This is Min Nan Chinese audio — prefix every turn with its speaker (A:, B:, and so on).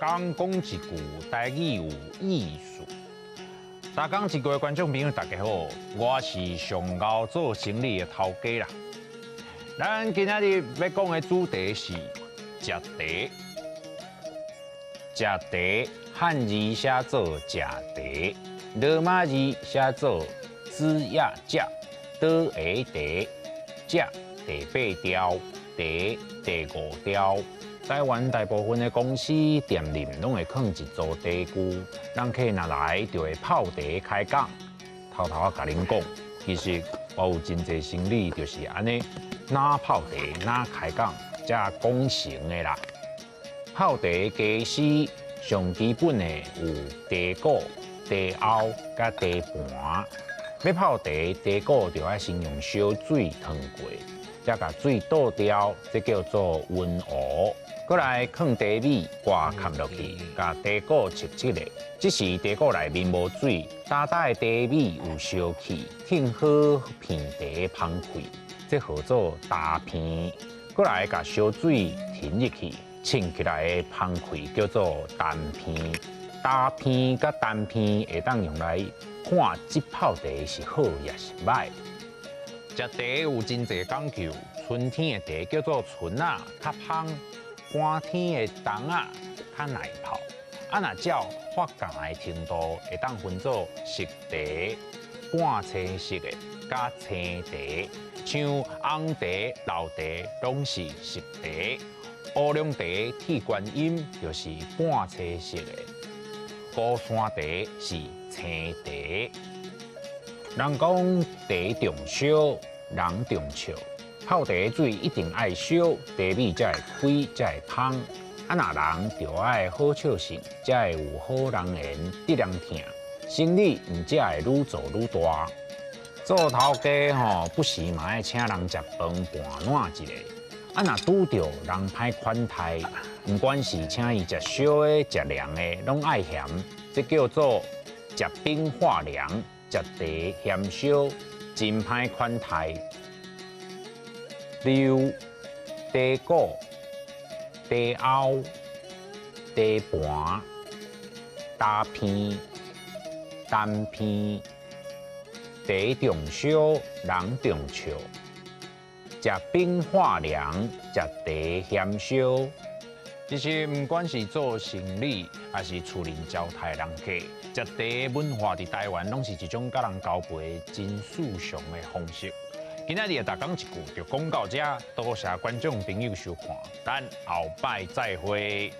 A: 工講一句台語有意思。逐工一句的觀眾朋友，大家好，我是上𠢕做生理的頭家啦。咱今仔日欲講的主題是食茶。食茶漢字寫做食茶，羅馬字寫做子亞食，倒下茶，食第八調，茶第五調。台灣大部分的公司店內攏會囥一組茶具，人客若來就會泡茶開講。偷偷仔共恁講，其實我有真濟生理就是按呢，若泡茶若開講，才講成的啦。泡茶家私上基本的有茶鼓、茶甌佮茶盤。欲泡茶，茶鼓就愛先用燒水燙過，才共水倒掉，這叫做溫壺。閣來囥茶米，蓋蓋落去，共茶鼓拭拭咧。這時茶鼓內面無水，焦焦的茶米有燒氣，挺好片茶芳氣，這號做焦片。閣來共燒水停入去，衝起來的芳氣叫做澹片。焦片佮澹片會當用來看這泡茶是好抑是䆀。食茶有真濟講究，春天的茶叫做春仔，較芳；寒天的冬仔較耐泡。啊，若照發芽的程度，會當分做熟茶、半青色的、佮青茶。像紅茶、老茶攏是熟茶，烏龍茶、鐵觀音就是半青色的，高山茶是青茶。人講茶重燒，人重笑。泡茶的水一定愛燒，茶米才會開，才會芳。啊，若人就愛好笑性，才會有好人緣，得人疼。生理毋才會愈做愈大。做頭家吼，不時嘛愛請人食飯盤撋一下。啊，若拄著人歹款待，毋管是請伊食燒的、食涼的，攏愛鹹，這叫做食冰化涼，食茶嫌燒，真歹款待。溜茶鼓、茶甌、茶盤、焦片、澹片、茶重燒，人重笑，食冰化涼，食茶嫌燒。其實毋管是做生理，抑是厝內招待人客，食茶文化佇台灣攏是一種佮人交陪真舒暢的方式。今仔日的逐工一句就講到這，多謝觀眾朋友收看，咱後擺再會。